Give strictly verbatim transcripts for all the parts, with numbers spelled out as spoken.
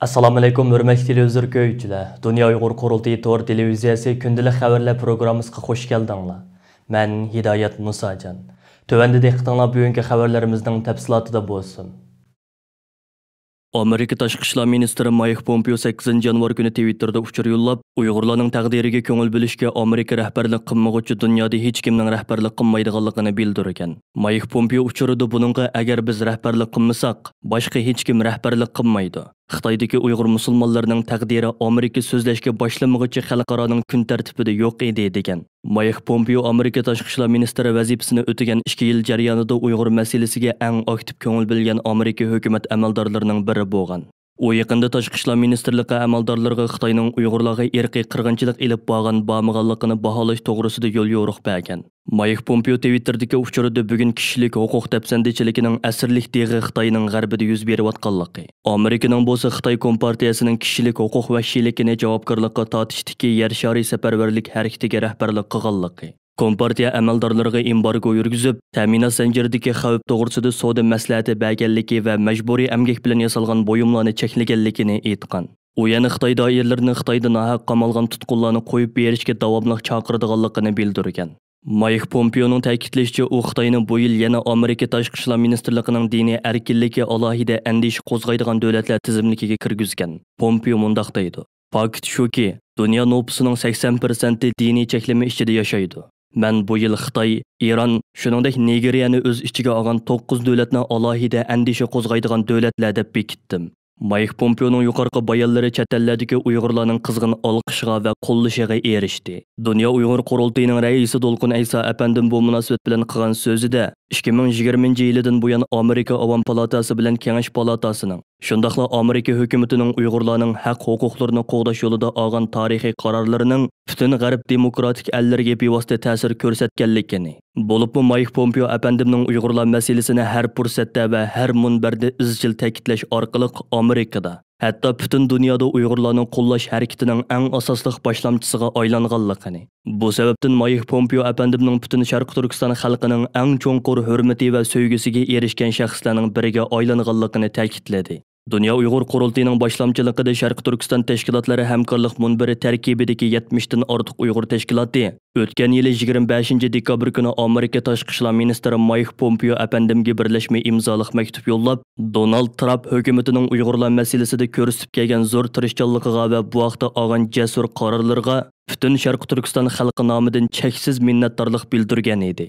ئەسسالامۇئەلەيكۇم، ھۆرمەتلىك تېلېۋىزور كۆرگۈچىلەر! دۇنيا ئۇيغۇر قۇرۇلتىيى تور تېلېۋىزىيەسى كۈندىلىك خەۋەرلەر پروگراممىسىغا خۇش كەلدىڭلار. مەن ھىدايەت مۇساجان. تۆۋەندە دىققىتىڭلار بۈگۈنكى خەۋەرلىرىمىزنىڭ تەپسىلاتىدا بولسۇن. ئامېرىكا تاشقى ئىشلار مىنىستىرى مايك پومپېئو سەككىزىنچى يانۋار كۈنى تىۋىتتېردا ئۇچۇر يوللاپ، ئۇيغۇرلارنىڭ تەقدىرىگە كۆڭۈل بۆلۈشكە ئامېرىكا رەھبەرلىك قىلمىغۇچە دۇنيادا ھېچكىمنىڭ رەھبەرلىك قىلمايدىغانلىقىنى بىلدۈرگەن. مايك پومپېئو ئۇچۇرىدا بۇنىڭغا ئەگەر بىز رەھبەرلىك قىلمىساق، باشقا ھېچكىم رەھبەرلىك قىلمايدۇ. خىتايدىكى ئۇيغۇر مۇسۇلمانلىرىنىڭ تەقدىرى ئامېرىكا سۆزلەشكە باشلىمىغۇچە خەلقئارانىڭ كۈن تەرتىپىدە يوق ئىدى، دېگەن. مايك پومپېئو ئامېرىكا تاشقى ئىشلار مىنىستىرى ۋەزىپىسىنى ئۆتىگەن ئىككى يىل جەريانىدا ئۇيغۇر مەسىلىسىگە ئەڭ ئاكتىپ كۆڭۈل بۆلگەن ئامېرىكا ھۆكۈمەت ئەمەلدارلىرىنىڭ بىرى بولغان. ئۇ يېقىندا تاشقى ئىشلار مىنىستىرلىقى ئەمەلدارلىرىغا خىتاينىڭ ئۇيغۇرلارغا ئىرقىي قىرغىنچىلىق ئېلىپ بارغان، بارمىغانلىقىنى باھالاش توغرىسىدا يوليورۇق بەرگەن. مايك پومپېئو تىۋىتتېردىكى ئۇچۇرىدا بۈگۈن كىشىلىك ھوقۇق دەپسەندىچىلىكىنىڭ ئەسىرلىك دېغى خىتاينىڭ غەربىدە يۈز بېرىۋاتقانلىقى، ئامېرىكىنىڭ بولسا خىتاي كومپارتىيەسىنىڭ كىشىلىك ھوقۇق ۋەھشىيلىكىنى جاۋابكارلىققا تارتىشتىكى يەر شارى سەپەرۋەرلىك ھەرىكىتىگە رەھبەرلىك قىلغانلىقى، كومپارتىيە ئەمەلدارلىرىغا ئېمبارگو يۈرگۈزۈپ، تەمىنات زەنجىرىدىكى خەۋپ توغرىسىدا سودا مەسلىھەتى بەرگەنلىكى ۋە مەجبۇرىي ئەمگەك بىلەن ياسالغان بۇيۇملارنى چەكلىگەنلىكىنى ئېيتقان. ئۇ يەنە خىتاي دائىرىلىرىنى خىتايدا ناھەق قامالغان تۇتقۇنلارنى قويۇپ بېرىشكە داۋاملىق چاقىرىدىغانلىقىنى بىلدۈرگەن. مايك پومپېئونىڭ تەكىتلىشىچە، ئۇ خىتاينى بۇ يىل يەنە ئامېرىكا تاشقى ئىشلار مىنىستىرلىقىنىڭ دىنىي ئەركىنلىكى ئالاھىدە ئەندىشە قوزغايدىغان دۆلەتلەر تىزىملىكىگە كىرگۈزگەن. پومپېئو مۇنداق دەيدۇ: پاكىت شۇكى، دۇنيا نوپۇسىنىڭ سەكسەن پىرسەنتى دىنىي چەكلىمە ئىچىدە ياشايدۇ. مەن بۇ يىل خىتاي، ئىران، شۇنىڭدەك نىگېرىيەنى ئۆز ئىچىگە ئالغان توققۇز دۆلەتنى ئالاھىدە ئەندىشە قوزغايدىغان دۆلەتلەر دەپ بېكىتتىم. مايك پومپېئونىڭ يۇقىرىقى بايانلىرى چەت ئەللەردىكى ئۇيغۇرلارنىڭ قىزغىن ئالقىشىغا ۋە قوللىشىغا ئېرىشتى. دۇنيا ئۇيغۇر قۇرۇلتىيىنىڭ رەئىسى دولقۇن ئەيسا ئەپەندىم بۇ مۇناسىۋەت بىلەن قىلغان سۆزىدە، ئىككى مىڭ يىگىرمىنچى يىلىدىن بۇيان ئامېرىكا ئاۋام پالاتاسى بىلەن كېڭەش پالاتاسىنىڭ، شۇنداقلا ئامېرىكا ھۆكۈمىتىنىڭ ئۇيغۇرلارنىڭ ھەق ھوقۇقلىرىنى قوغداش يولىدا ئالغان تارىخىي قارارلىرىنىڭ پۈتۈن غەرب دېموكراتىك ئەللىرىگە بىۋاسىتە تەسىر كۆرسەتكەنلىكىنى، بولۇپمۇ مايك پومپېئو ئەپەندىمنىڭ ئۇيغۇرلار مەسىلىسىنى ھەر پۇرسەتتە ۋە ھەر مۇنبەردە ئىزچىل تەكىتلەش ئارقىلىق ئامېرىكىدا، ھەتتا پۈتۈن دۇنيادا ئۇيغۇرلارنىڭ قوللاش ھەرىكىتىنىڭ ئەڭ ئاساسلىق باشلامچىسىغا ئايلانغانلىقىنى، بۇ سەۋەبتىن مايك پومپېئو ئەپەندىمنىڭ پۈتۈن شەرقىي تۈركىستان خەلقىنىڭ ئەڭ چوڭقۇر ھۆرمىتى ۋە سۆيگۈسىگە ئېرىشكەن شەخسلەرنىڭ بىرىگە ئايلانغانلىقىنى تەكىتلىدى. دۇنيا ئۇيغۇر قۇرۇلتىيىنىڭ باشلامچىلىقىدا شەرقىي تۈركىستان تەشكىلاتلىرى ھەمكارلىق مۇنبىرى تەركىبىدىكى يەتمىشتىن ئارتۇق ئۇيغۇر تەشكىلاتى ئۆتكەن يىلى يىگىرمە بەشىنچى دېكابىر كۈنى ئامېرىكا تاشقى ئىشلار مىنىستىرى مايك پومپېئو ئەپەندىمگە بىرلەشمە ئىمزالىق مەكتۇپ يوللاپ، دونالد ترامپ ھۆكۈمىتىنىڭ ئۇيغۇرلار مەسىلىسىدە كۆرسىتىپ كەلگەن زور تىرىشچانلىقىغا ۋە بۇ ھەقتە ئالغان جەسۇر قارارلىرىغا پۈتۈن شەرقىي تۈركىستان خەلقى نامىدىن چەكسىز مىننەتدارلىق بىلدۈرگەن ئىدى.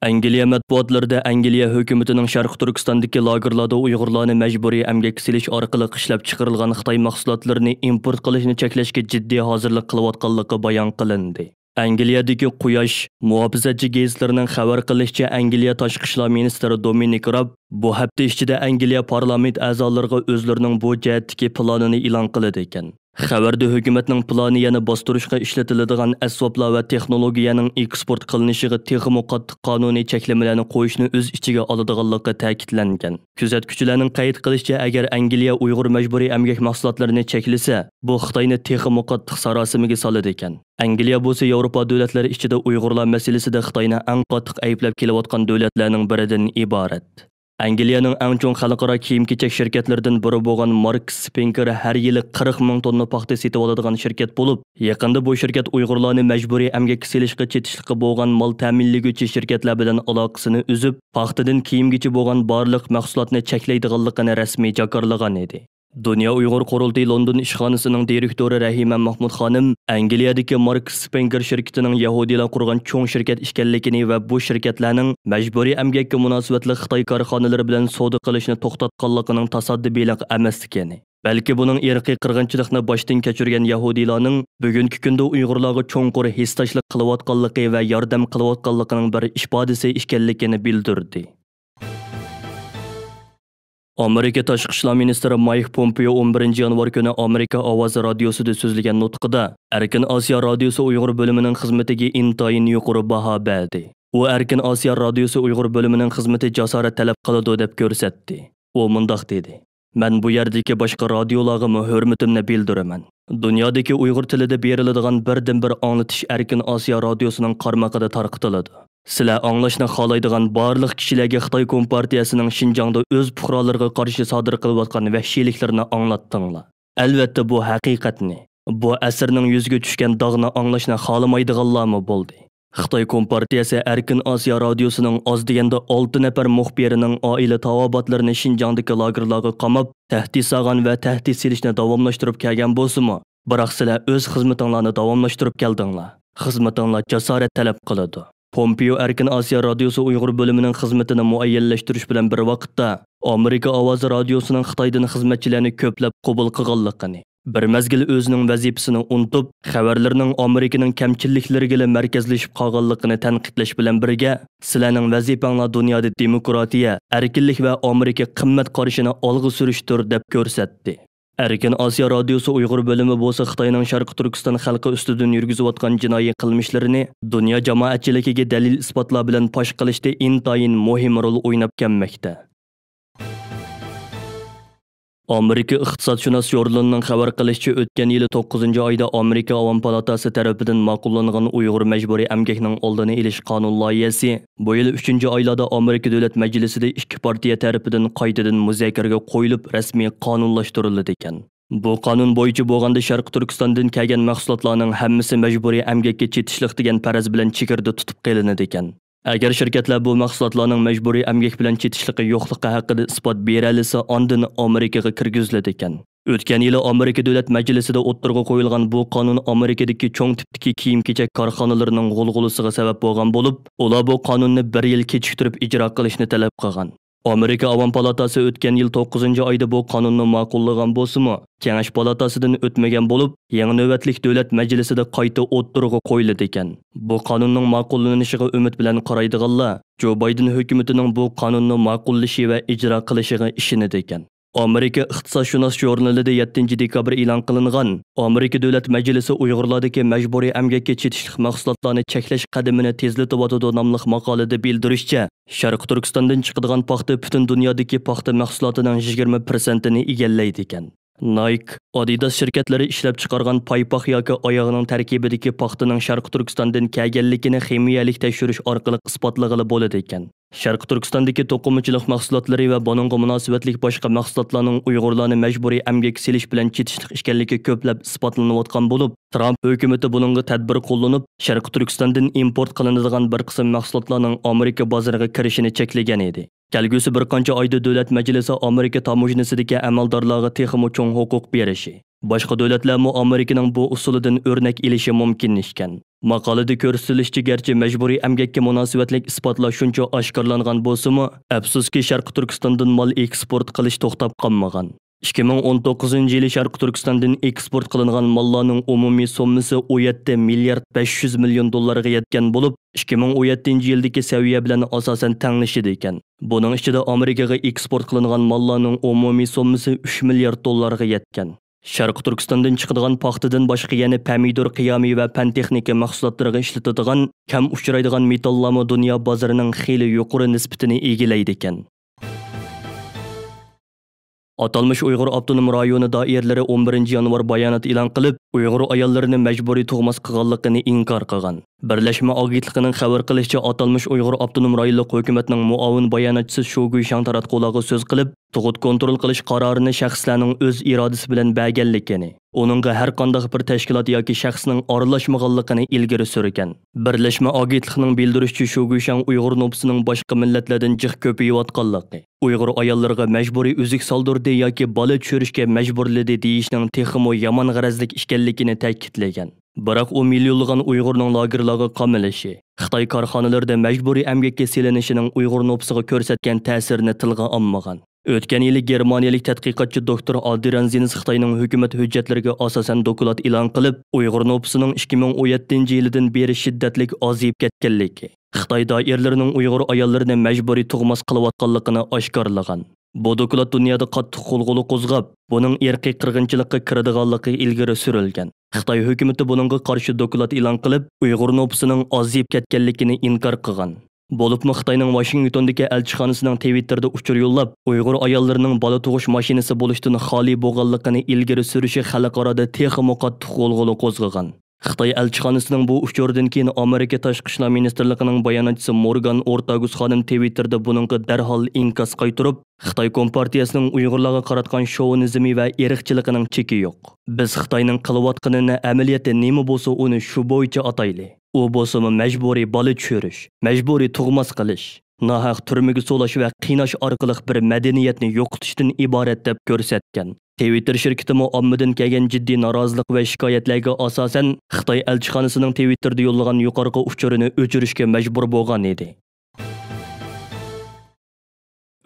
ئەنگلىيە مەتبۇئاتلىرىدا ئەنگلىيە ھۆكۈمىتىنىڭ شەرقىي تۈركىستاندىكى لاگېرلاردا ئۇيغۇرلارنى مەجبۇرىي ئەمگەككە سېلىش ئارقىلىق ئىشلەپچىقىرىلغان خىتاي مەھسۇلاتلىرىنى ئىمپورت قىلىشنى چەكلەشكە جىددىي ھازىرلىق قىلىۋاتقانلىقى بايان قىلىندى. ئەنگلىيەدىكى قۇياش، مۇھاپىزەتچى گېزىتلىرىنىڭ خەۋەر قىلىشىچە، ئەنگلىيە تاشقى ئىشلار مىنىستىرى دومىنىك راب بۇ ھەپتە ئىچىدە ئەنگلىيە پارلامېنت ئەزالىرىغا ئۆزلىرىنىڭ بۇ جەھەتتىكى پىلانىنى ئېلان قىلىدىكەن. خەۋەردە ھۆكۈمەتنىڭ پىلانى يەنە باستۇرۇشقا ئىشلىتىلىدىغان ئەسۋابلار ۋە تېخنولوگىيەنىڭ ئېكسپورت قىلىنىشىغا تېخىمۇ قاتتىق قانۇنىي چەكلىمىلەرنى قويۇشنى ئۆز ئىچىگە ئالىدىغانلىقى تەكىتلەنگەن. كۆزەتكۈچىلەرنىڭ قەيت قىلىشىچە، ئەگەر ئەنگلىيە ئۇيغۇر مەجبۇرىي ئەمگەك مەھسۇلاتلىرىنى چەكلىسە، بۇ خىتاينى تېخىمۇ قاتتىق ساراسىمىگە سالىدىكەن. ئەنگلىيە بولسا ياۋروپا دۆلەتلىرى ئىچىدە ئۇيغۇرلار مەسىلىسىدە خىتاينى ئەڭ قاتتىق ئەيىبلەپ كېلىۋاتقان دۆلەتلەرنىڭ بىرىدىن ئىبارەت. ئەنگلىيەنىڭ ئەڭ چوڭ خەلقئارا كىيىم-كېچەك شىركەتلىرىدىن بىرى بولغان ماركس سپېنكېر ھەر يىلى قىرىق مىڭ توننا پاختا سېتىۋالىدىغان شىركەت بولۇپ، يېقىندا بۇ شىركەت ئۇيغۇرلارنى مەجبۇرىي ئەمگەككە سېلىشقا چېتىشلىقى بولغان مال تەمىنلىگۈچى شىركەتلەر بىلەن ئالاقىسىنى ئۈزۈپ، پاختىدىن كىيىمگىچە بولغان بارلىق مەھسۇلاتنى چەكلەيدىغانلىقىنى رەسمىي جاكارلىغان ئىدى. دۇنيا ئۇيغۇر قۇرۇلتىيى لوندون ئىشخانىسىنىڭ دىرېكتورى رەھىمە مەھمۇد خانىم ئەنگلىيەدىكى ماركس سپېنكېر شىركىتىنىڭ يەھۇدىيلار قۇرغان چوڭ شىركەت ئىكەنلىكىنى ۋە بۇ شىركەتلەرنىڭ مەجبۇرىي ئەمگەككە مۇناسىۋەتلىك خىتاي كارخانىلىرى بىلەن سودا قىلىشنى توختاتقانلىقىنىڭ تاسادىپىيلىق ئەمەسلىكىنى، بەلكى بۇنىڭ ئىرقىي قىرغىنچىلىقنى باشتىن كەچۈرگەن يەھۇدىيلارنىڭ بۈگۈنكى كۈندە ئۇيغۇرلارغا چوڭقۇر ھېسداشلىق قىلىۋاتقانلىقى ۋە ياردەم قىلىۋاتقانلىقىنىڭ بىر ئىپادىسى ئىكەنلىكىنى بىلدۈردى. ئامېرىكا تاشقى ئىشلار مىنىستىرى مايك پومپېئو ئون بىرىنچى يانۋار كۈنى ئامېرىكا ئاۋازى رادىيوسىدا سۆزلىگەن نۇتقىدا، ئەركىن ئاسىيا رادىيوسى ئۇيغۇر بۆلۈمىنىڭ خىزمىتىگە ئىنتايىن يۇقىرى باھا بەردى. ئۇ ئەركىن ئاسىيا رادىيوسى ئۇيغۇر بۆلۈمىنىڭ خىزمىتى جاسارەت تەلەپ قىلىدۇ دەپ كۆرسەتتى. ئۇ مۇنداق دېدى: مەن بۇ يەردىكى باشقا رادىيولارغىمۇ ھۆرمىتىمنى بىلدۈرىمەن. دۇنيادىكى ئۇيغۇر تىلىدا بېرىلىدىغان بىردىنبىر ئاڭلىتىش ئەركىن ئاسىيا رادىيوسىنىڭ قارمىقىدا تارقىتىلىدۇ. سىلەر ئاڭلاشنى خالايدىغان بارلىق كىشىلەرگە خىتاي كومپارتىيەسىنىڭ شىنجاڭدا ئۆز پۇقرالىرىغا قارشى سادىر قىلىۋاتقان ۋەھشىيلىكلىرىنى ئاڭلاتتىڭلار. ئەلۋەتتە، بۇ ھەقىقەتنى، بۇ ئەسىرنىڭ يۈزىگە چۈشكەن داغنى ئاڭلاشنى خالىمايدىغانلارمۇ بولدى. خىتاي كومپارتىيەسى ئەركىن ئاسىيا رادىيوسىنىڭ ئاز دېگەندە ئالتە نەپەر مۇخبىرىنىڭ ئائىلە تاۋابىئاتلىرىنى شىنجاڭدىكى لاگېرلارغا قاماپ، تەھدىت سالغان ۋە تەھدىت سېلىشنى داۋاملاشتۇرۇپ كەلگەن بولسىمۇ، بىراق سىلەر ئۆز خىزمىتىڭلارنى داۋاملاشتۇرۇپ كەلدىڭلار. خىزمىتىڭلار جاسارەت تەلەپ قىلىدۇ. پومپېئو ئەركىن ئاسىيا رادىيوسى ئۇيغۇر بۆلۈمىنىڭ خىزمىتىنى مۇئەييەنلەشتۈرۈش بىلەن بىر ۋاقىتتا، ئامېرىكا ئاۋازى رادىيوسىنىڭ خىتايدىن خىزمەتچىلەرنى كۆپلەپ قوبۇل قىلغانلىقىنى، بىر مەزگىل ئۆزىنىڭ ۋەزىپىسىنى ئۇنتۇپ، خەۋەرلىرىنىڭ ئامېرىكىنىڭ كەمچىللىكلىرىگىلا مەركەزلىشىپ قالغانلىقىنى تەنقىدلەش بىلەن بىرگە، سىلەرنىڭ ۋەزىپەڭلار دۇنيادا دېموكراتىيە، ئەركىنلىك ۋە ئامېرىكا قىممەت قارىشىنى ئالغا سۈرۈشتۇر، دەپ كۆرسەتتى. ئەركىن ئاسىيا رادىيوسى ئۇيغۇر بۆلۈمى بولسا خىتاينىڭ شەرقىي تۈركىستان خەلقى ئۈستىدىن يۈرگۈزۈۋاتقان جىنايى قىلمىشلىرىنى دۇنيا جامائەتچىلىكىگە دەلىل-ئىسپاتلار بىلەن پاش قىلىشتا ئىنتايىن مۇھىم رول ئويناپ كەلمەكتە. ئامېرىكا ئىقتىسادشۇناس ژۇرنىلىنىڭ خەۋەر قىلىشىچە، ئۆتكەن يىلى توققۇزىنچى ئايدا ئامېرىكا ئاۋام پالاتاسى تەرىپىدىن ماقۇللانغان ئۇيغۇر مەجبۇرىي ئەمگەكنىڭ ئالدىنى ئېلىش قانۇن لايىھەسى بۇ يىل ئۈچىنچى ئايلاردا ئامېرىكا دۆلەت مەجلىسىدە ئىككى پارتىيە تەرىپىدىن قايتىدىن مۇزاكىرىگە قويۇلۇپ، رەسمىي قانۇنلاشتۇرۇلىدىكەن. بۇ قانۇن بويىچە بولغاندا، شەرقىي تۈركىستاندىن كەلگەن مەھسۇلاتلارنىڭ ھەممىسى مەجبۇرىي ئەمگەككە چېتىشلىق دېگەن پەرەز بىلەن چېگرىدە تۇتۇپ قېلىنىدىكەن. ئەگەر شىركەتلەر بۇ مەھسۇلاتلارنىڭ مەجبۇرىي ئەمگەك بىلەن چېتىشلىقى يوقلۇقى ھەققىدە ئىسپات بېرەلىسە، ئاندىن ئامېرىكىغا كىرگۈزۈلىدىكەن. ئۆتكەن يىلى ئامېرىكا دۆلەت مەجلىسىدە ئوتتۇرىغا قويۇلغان بۇ قانۇن ئامېرىكىدىكى چوڭ تىپتىكى كىيىم-كېچەك كارخانىلىرىنىڭ غۇلغۇلىسىغا سەۋەب بولغان بولۇپ، ئۇلار بۇ قانۇننى بىر يىل كېچىكتۈرۈپ ئىجرا قىلىشنى تەلەپ قىلغان. ئامېرىكا ئاۋام پالاتاسى ئۆتكەن يىل توققۇزىنچى ئايدا بۇ قانۇننى ماقۇللىغان بولسىمۇ، كېڭەش پالاتاسىدىن ئۆتمىگەن بولۇپ، يېڭى نۆۋەتلىك دۆلەت مەجلىسىدە قايتا ئوتتۇرىغا قويۇلىدىكەن. بۇ قانۇننىڭ ماقۇللىنىشىغا ئۈمىد بىلەن قارايدىغانلار جو بايدېن ھۆكۈمىتىنىڭ بۇ قانۇننى ماقۇللىشى ۋە ئىجرا قىلىشىغا ئىشىنىدىكەن. ئامېرىكا ئىقتىسادشۇناس ژۇرنىلىدا يەتتىنچى دېكابىر ئېلان قىلىنغان «ئامېرىكا دۆلەت مەجلىسى ئۇيغۇرلاردىكى مەجبۇرىي ئەمگەككە چېتىشلىق مەھسۇلاتلارنى چەكلەش قەدىمىنى تېزلىتىۋاتىدۇ» ناملىق ماقالىدە بىلدۈرۈشىچە، شەرقىي تۈركىستاندىن چىقىدىغان پاختا پۈتۈن دۇنيادىكى پاختا مەھسۇلاتىنىڭ يىگىرمە پىرسەنتىنى ئىگىلەيدىكەن. نايك، ئادىداس شىركەتلىرى ئىشلەپچىقارغان پايپاق ياكى ئاياغنىڭ تەركىبىدىكى پاختىنىڭ شەرقىي تۈركىستاندىن كەلگەنلىكىنى خىمىيەلىك تەكشۈرۈش ئارقىلىق ئىسپاتلىغىلى بولىدىكەن. شەرقىي تۈركىستاندىكى توقۇمىچىلىق مەھسۇلاتلىرى ۋە بۇنىڭغا مۇناسىۋەتلىك باشقا مەھسۇلاتلارنىڭ ئۇيغۇرلارنى مەجبۇرىي ئەمگەككە سېلىش بىلەن چېتىشلىق ئىكەنلىكى كۆپلەپ ئىسپاتلىنىۋاتقان بولۇپ، ترامپ ھۆكۈمىتى بۇنىڭغا تەدبىر قوللىنىپ، شەرقىي تۈركىستاندىن ئىمپورت قىلىنىدىغان بىر قىسىم مەھسۇلاتلارنىڭ ئامېرىكا بازىرىغا كىرىشىنى چەكلىگەن ئىدى. كەلگۈسى بىر قانچە ئايدا دۆلەت مەجلىسى ئامېرىكا تاموژنىسىدىكى ئەمەلدارلارغا تېخىمۇ چوڭ ھوقۇق بېرىشى، باشقا دۆلەتلەرمۇ ئامېرىكىنىڭ بۇ ئۇسۇلىدىن ئۆرنەك ئېلىشى مۇمكىن ئىكەن. ماقالىدە كۆرسىتىلىشىچە، گەرچە مەجبۇرىي ئەمگەككە مۇناسىۋەتلىك ئىسپاتلار شۇنچە ئاشكارىلانغان بولسىمۇ، ئەپسۇسكى، شەرقىي تۈركىستاندىن مال ئېكسپورت قىلىش توختاپ قالمىغان. ئىككى مىڭ ئون توققۇزىنچى يىلى شەرقىي تۈركىستاندىن ئېكسپورت قىلىنغان ماللارنىڭ ئومۇمىي سوممىسى ئون يەتتە مىليارد بەش يۈز مىليون دوللارغا يەتكەن بولۇپ، ئىككى مىڭ ئون يەتتىنچى يىلدىكى سەۋىيە بىلەن ئاساسەن تەڭلىشىدىكەن. بۇنىڭ ئىچىدە ئامېرىكىغا ئېكسپورت قىلىنغان ماللارنىڭ ئومۇمىي سوممىسى ئۈچ مىليارد دوللارغا يەتكەن. شەرقىي تۈركىستاندىن چىقىدىغان پاختىدىن باشقا يەنە پەمىدۇر قىيامى ۋە پەن تېخنىكا مەھسۇلاتلىرىغا ئىشلىتىدىغان كەم ئۇچرايدىغان مېتاللارمۇ دۇنيا بازىرىنىڭ خېلى يۇقىرى نىسبىتىنى ئىگىلەيدىكەن. ئاتالمىش ئۇيغۇر ئاپتونوم رايونى دائىرىلىرى ئون بىرىنچى يانۋار بايانات ئېلان قىلىپ، ئۇيغۇر ئاياللىرىنى مەجبۇرىي تۇغماس قىلغانلىقىنى ئىنكار قىلغان. بىرلەشمە ئاگېنتلىقىنىڭ خەۋەر قىلىشىچە، ئاتالمىش ئۇيغۇر ئاپتونوم رايونلۇق ھۆكۈمەتنىڭ مۇئاۋىن باياناتچىسى شۇ گۇيشاڭ تاراتقۇلارغا سۆز قىلىپ، تۇغۇت كونترول قىلىش قارارىنى شەخسلەرنىڭ ئۆز ئىرادىسى بىلەن بەرگەنلىكىنى، ئۇنىڭغا ھەر قانداق بىر تەشكىلات ياكى شەخسنىڭ ئارىلاشمىغانلىقىنى ئىلگىرى سۈرگەن. بىرلەشمە ئاگېنتلىقىنىڭ بىلدۈرۈشىچە، شۇ گۇيشاڭ ئۇيغۇر نوپۇسىنىڭ باشقا مىللەتلەردىن جىق كۆپىيىۋاتقانلىقى، ئۇيغۇر ئاياللىرىغا مەجبۇرىي ئۈزۈك سالدۇردى ياكى بالا چۈشۈرۈشكە مەجبۇرلىدى دېيىشنىڭ تېخىمۇ يامان غەرەزلىك ئىكەنلىكىنى تەكىتلىگەن. بىراق ئۇ مىليونلىغان ئۇيغۇرنىڭ لاگېرلارغا قامىلىشى، خىتاي كارخانىلىرىدا مەجبۇرىي ئەمگەككە سېلىنىشىنىڭ ئۇيغۇر نوپۇسىغا كۆرسەتكەن تەسىرىنى تىلغا ئالمىغان. ئۆتكەن يىلى گېرمانىيەلىك تەتقىقاتچى دوكتور ئادرىيان زىنس خىتاينىڭ ھۆكۈمەت ھۆججەتلىرىگە ئاساسەن دوكلات ئېلان قىلىپ، ئۇيغۇر نوپۇسىنىڭ ئىككى مىڭ ئون يەتتىنچى يىلىدىن بېرى شىددەتلىك ئازىيىپ كەتكەنلىكى، خىتاي دائىرىلىرىنىڭ ئۇيغۇر ئاياللىرىنى مەجبۇرىي تۇغماس قىلىۋاتقانلىقىنى ئاشكارىلىغان. بۇ دوكلات دۇنيادا قاتتىق غۇلغۇلا قوزغاپ، بۇنىڭ ئىرقىي قىرغىنچىلىققا كىرىدىغانلىقى ئىلگىرى سۈرۈلگەن. خىتاي ھۆكۈمىتى بۇنىڭغا قارشى دوكلات ئېلان قىلىپ، ئۇيغۇر نوپۇسىنىڭ ئازىيىپ كەتكەنلىكىنى ئىنكار قىلغان. بولۇپمۇ خىتاينىڭ ۋاشىنگتوندىكى ئەلچىخانىسىنىڭ تىۋىتتېردا ئۇچۇر يوللاپ، ئۇيغۇر ئاياللىرىنىڭ بالا تۇغۇش ماشىنىسى بولۇشتىن خالىي بولغانلىقىنى ئىلگىرى سۈرۈشى خەلقئارادا تېخىمۇ قاتتىق غۇلغۇلا قوزغىغان. خىتاي ئەلچىخانىسىنىڭ بۇ ئۇچۇرىدىن كېيىن ئامېرىكا تاشقى ئىشلار مىنىستىرلىقىنىڭ باياناتچىسى مورگان ئورتاگۇس خانىم تىۋىتتېردا بۇنىڭغا دەرھال ئىنكاس قايتۇرۇپ، خىتاي كومپارتىيەسىنىڭ ئۇيغۇرلارغا قاراتقان شوۋىنىزمى ۋە ئىرقچىلىقىنىڭ چېكى يوق. بىز خىتاينىڭ قىلىۋاتقىنىنى ئەمەلىيەتتە نېمە بولسا ئۇنى شۇ بويىچە ئاتايلى. ئۇ بولسىمۇ مەجبۇرىي بالا چۈشۈرۈش، مەجبۇرىي تۇغماس قىلىش، ناھەق تۈرمىگە سولاش ۋە قىيناش ئارقىلىق بىر مەدەنىيەتنى يوقىتىشتىن ئىبارەت دەپ كۆرسەتكەن. تىۋىتتېر شىركىتىمۇ ئاممىدىن كەلگەن جىددىي نارازىلىق ۋە شىكايەتلەرگە ئاساسەن، خىتاي ئەلچىخانىسىنىڭ تىۋىتتېردا يوللىغان يۇقىرىقى ئۇچۇرىنى ئۆچۈرۈشكە مەجبۇر بولغان ئىدى.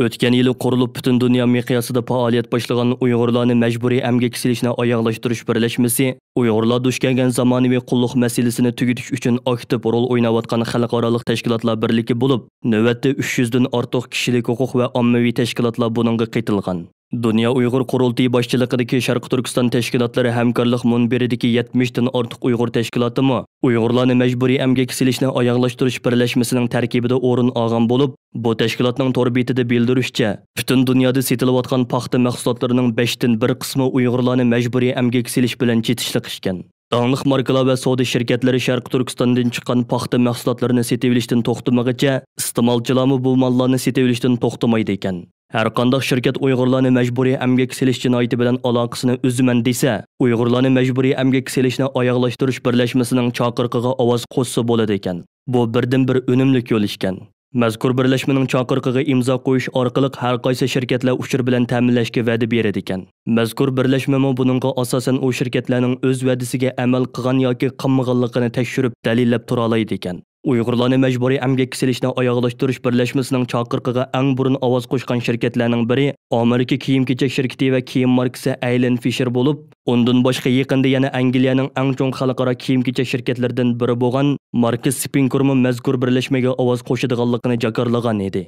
ئۆتكەن يىلى قۇرۇلۇپ، پۈتۈن دۇنيا مىقياسىدا پائالىيەت باشلىغان ئۇيغۇرلارنى مەجبۇرىي ئەمگەككە سېلىشنى ئاياغلاشتۇرۇش بىرلەشمىسى ئۇيغۇرلار دۇچ كەلگەن زامانىۋى قۇللۇق مەسىلىسىنى تۈگىتىش ئۈچۈن ئاكتىپ رول ئويناۋاتقان خەلقئارالىق تەشكىلاتلار بىرلىكى بولۇپ، نۆۋەتتە ئۈچ يۈزدىن ئارتۇق كىشىلىك ھوقۇق ۋە ئاممىۋى تەشكىلاتلار بۇنىڭغا قېتىلغان. دۇنيا ئۇيغۇر قۇرۇلتىيى باشچىلىقىدىكى شەرقىي تۈركىستان تەشكىلاتلىرى ھەمكارلىق مۇنبىرىدىكى يەتمىشتىن ئارتۇق ئۇيغۇر تەشكىلاتىمۇ ئۇيغۇرلارنى مەجبۇرىي ئەمگەككە سېلىشنى ئاياغلاشتۇرۇش بىرلەشمىسىنىڭ تەركىبىدە ئورۇن ئالغان بولۇپ، بۇ تەشكىلاتنىڭ تور بېتىدە بىلدۈرۈشىچە، پۈتۈن دۇنيادا سېتىلىۋاتقان پاختا مەھسۇلاتلىرىنىڭ بەشتىن بىر قىسمى ئۇيغۇرلارنى مەجبۇرىي ئەمگەككە سېلىش بىلەن چېتىشلىق ئىكەن. داڭلىق ماركىلار ۋە سودا شىركەتلىرى شەرقىي تۈركىستاندىن چىققان پاختا مەھسۇلاتلىرىنى سېتىۋېلىشتىن توختىمىغىچە، ئىستېمالچىلارمۇ بۇ ماللارنى سېتىۋېلىشتىن توختىمايدىكەن. ھەرقانداق شىركەت ئۇيغۇرلارنى مەجبۇرىي ئەمگەككە سېلىش جىنايىتى بىلەن ئالاقىسىنى ئۈزىمەن دېسە، ئۇيغۇرلارنى مەجبۇرىي ئەمگەككە سېلىشنى ئاياغلاشتۇرۇش بىرلەشمىسىنىڭ چاقىرىقىغا ئاۋاز قوشسا بولىدىكەن. بۇ بىردىنبىر ئۈنۈملۈك يول ئىكەن. مەزكۇر بىرلەشمىنىڭ چاقىرىقىغا ئىمزا قويۇش ئارقىلىق ھەرقايسى شىركەتلەر ئۇچۇر بىلەن تەمىنلەشكە ۋەدە بېرىدىكەن. مەزكۇر بىرلەشمىمۇ بۇنىڭغا ئاساسەن ئۇ شىركەتلەرنىڭ ئۆز ۋەدىسىگە ئەمەل قىلغان ياكى قىلمىغانلىقىنى تەكشۈرۈپ دەلىللەپ تۇرالايدىكەن. ئۇيغۇرلارنى مەجبۇرىي ئەمگەككە سېلىشنى ئاياغلاشتۇرۇش بىرلەشمىسىنىڭ چاقىرىقىغا ئەڭ بۇرۇن ئاۋاز قوشقان شىركەتلەرنىڭ بىرى ئامېرىكا كىيىم-كېچەك شىركىتى ۋە كىيىم ماركىسى ئەيلېن فىشېر بولۇپ، ئۇندىن باشقا يېقىندا يەنە ئەنگلىيەنىڭ ئەڭ چوڭ خەلقئارا كىيىم-كېچەك شىركەتلىرىدىن بىرى بولغان ماركس سپىنكورمۇ مەزكۇر بىرلەشمىگە ئاۋاز قوشىدىغانلىقىنى جاكارلىغان ئىدى.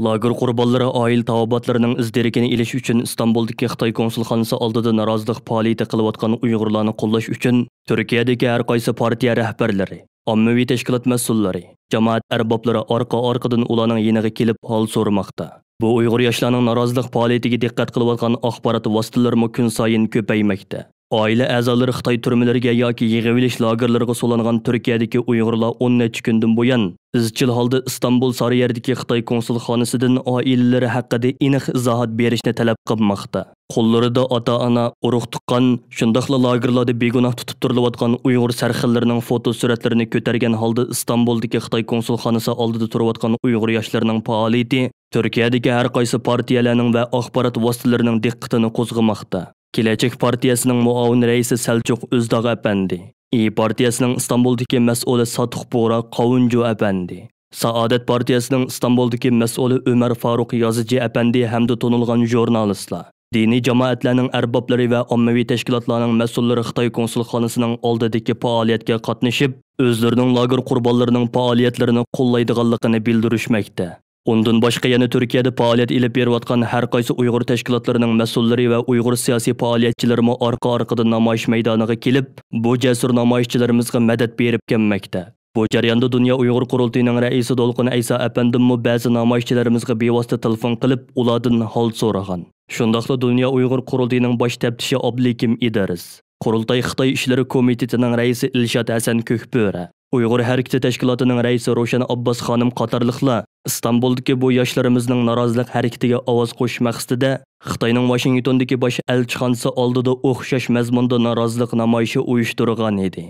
لاگېر قۇربانلىرى ئائىلە تاۋابىئاتلىرىنىڭ ئىز دېرىكىنى ئېلىش ئۈچۈن ئىستانبۇلدىكى خىتاي كونسۇلخانىسى ئالدىدا نارازىلىق پائالىيىتى قىلىۋاتقان ئۇيغۇرلارنى قوللاش ئۈچۈن تۈركىيەدىكى ھەر قايسى پارتىيە رەھبەرلىرى، ئاممىۋى تەشكىلات مەسئۇللىرى، جامائەت ئەربابلىرى ئارقا-ئارقىدىن ئۇلارنىڭ يېنىغا كېلىپ ھال سورىماقتا. بۇ ئۇيغۇر ياشلارنىڭ نارازىلىق پائالىيىتىگە دىققەت قىلىۋاتقان ئاخبارات ۋاسىتىلىرىمۇ كۈنسايىن كۆپەيمەكتە. ئائىلە ئەزالىرى خىتاي تۈرمىلىرىگە ياكى يىغىۋېلىش لاگېرلىرىغا سولانغان تۈركىيەدىكى ئۇيغۇرلار ئون نەچچە كۈندىن بۇيان ئىزچىل ھالدا ئىستانبۇل سارىيەردىكى خىتاي كونسۇلخانىسىدىن ئائىلىلىرى ھەققىدە ئېنىق ئىزاھات بېرىشنى تەلەپ قىلماقتا. قوللىرىدا ئاتا-ئانا، ئۇرۇق-تۇغقان، شۇنداقلا لاگېرلاردا بىگۇناھ تۇتۇپ تۇرۇلۇۋاتقان ئۇيغۇر سەرخىللىرىنىڭ فوتو سۈرەتلىرىنى كۆتەرگەن ھالدا ئىستانبۇلدىكى خىتاي كونسۇلخانىسى ئالدىدا تۇرۇۋاتقان ئۇيغۇر ياشلىرىنىڭ پائالىيىتى تۈركىيەدىكى ھەر قايسى پارتىيەلەرنىڭ ۋە ئاخبارات ۋاسىتىلىرىنىڭ دىققىتىنى قوزغىماقتا. كېلەچەك پارتىيەسىنىڭ مۇئاۋىن رەئىسى سەلچۇق ئۆزداغ ئەپەندى، ئىيى پارتىيەسىنىڭ ئىستانبۇلدىكى مەسئۇلى ساتۇق بۇغرا قاۋۇنجۇ ئەپەندى، سائادەت پارتىيەسىنىڭ ئىستانبۇلدىكى مەسئۇلى ئۆمەر فاروق يازىچى ئەپەندى ھەمدە تونۇلغان ژۇرنالىستلار، دىنىي جامائەتلەرنىڭ ئەربابلىرى ۋە ئاممىۋى تەشكىلاتلارنىڭ مەسئۇللىرى خىتاي كونسۇلخانىسىنىڭ ئالدىدىكى پائالىيەتكە قاتنىشىپ، ئۆزلىرىنىڭ لاگېر قۇربانلىرىنىڭ پائالىيەتلىرىنى قوللايدىغانلىقىنى بىلدۈرۈشمەكتە. ئۇندىن باشقا يەنە تۈركىيەدە پائالىيەت ئېلىپ بېرىۋاتقان ھەر قايسى ئۇيغۇر تەشكىلاتلىرىنىڭ مەسئۇللىرى ۋە ئۇيغۇر سىياسىي پائالىيەتچىلىرىمۇ ئارقا-ئارقىدىن نامايىش مەيدانىغا كېلىپ، بۇ جەسۇر نامايىشچىلىرىمىزغا مەدەت بېرىپ كەلمەكتە. بۇ جەرياندا دۇنيا ئۇيغۇر قۇرۇلتىيىنىڭ رەئىسى دولقۇن ئەيسا ئەپەندىممۇ بەزى نامايىشچىلىرىمىزغا بىۋاسىتە تېلېفون قىلىپ، ئۇلاردىن ھال سورىغان. شۇنداقلا دۇنيا ئۇيغۇر قۇرۇلتىيىنىڭ باش تەپتىشى ئابلىكىم ئىدرىس، قۇرۇلتاي خىتاي ئىشلىرى كومىتېتىنىڭ رەئىسى ئىلشات ھەسەن كۆكبۆرە، ئۇيغۇر ھەرىكىتى تەشكىلاتىنىڭ رەئىسى روشەن ئابباس خانىم قاتارلىقلار ئىستانبۇلدىكى بۇ ياشلىرىمىزنىڭ نارازىلىق ھەرىكىتىگە ئاۋاز قوشۇش مەقسىتىدە خىتاينىڭ ۋاشىنگتوندىكى باش ئەلچىخانىسى ئالدىدا ئوخشاش مەزمۇندا نارازىلىق نامايىشى ئۇيۇشتۇرغان ئىدى.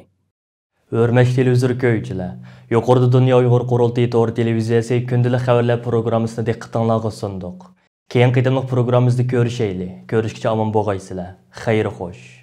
ھۆرمەتلىك تېلېۋىزور كۆرگۈچىلەر، يۇقىرىدا دۇنيا ئۇيغۇر قۇرۇلتىيى تور تېلېۋىزىيەسى كۈندىلىك خەۋەرلەر پروگراممىسىنى دىققىتىڭلارغا سۇندۇق. كېيىنكى قېتىملىق پروگراممىمىزدا كۆرۈشەيلى. كۆرۈشكىچە ئامان بولغايسىلەر. خەير خوش.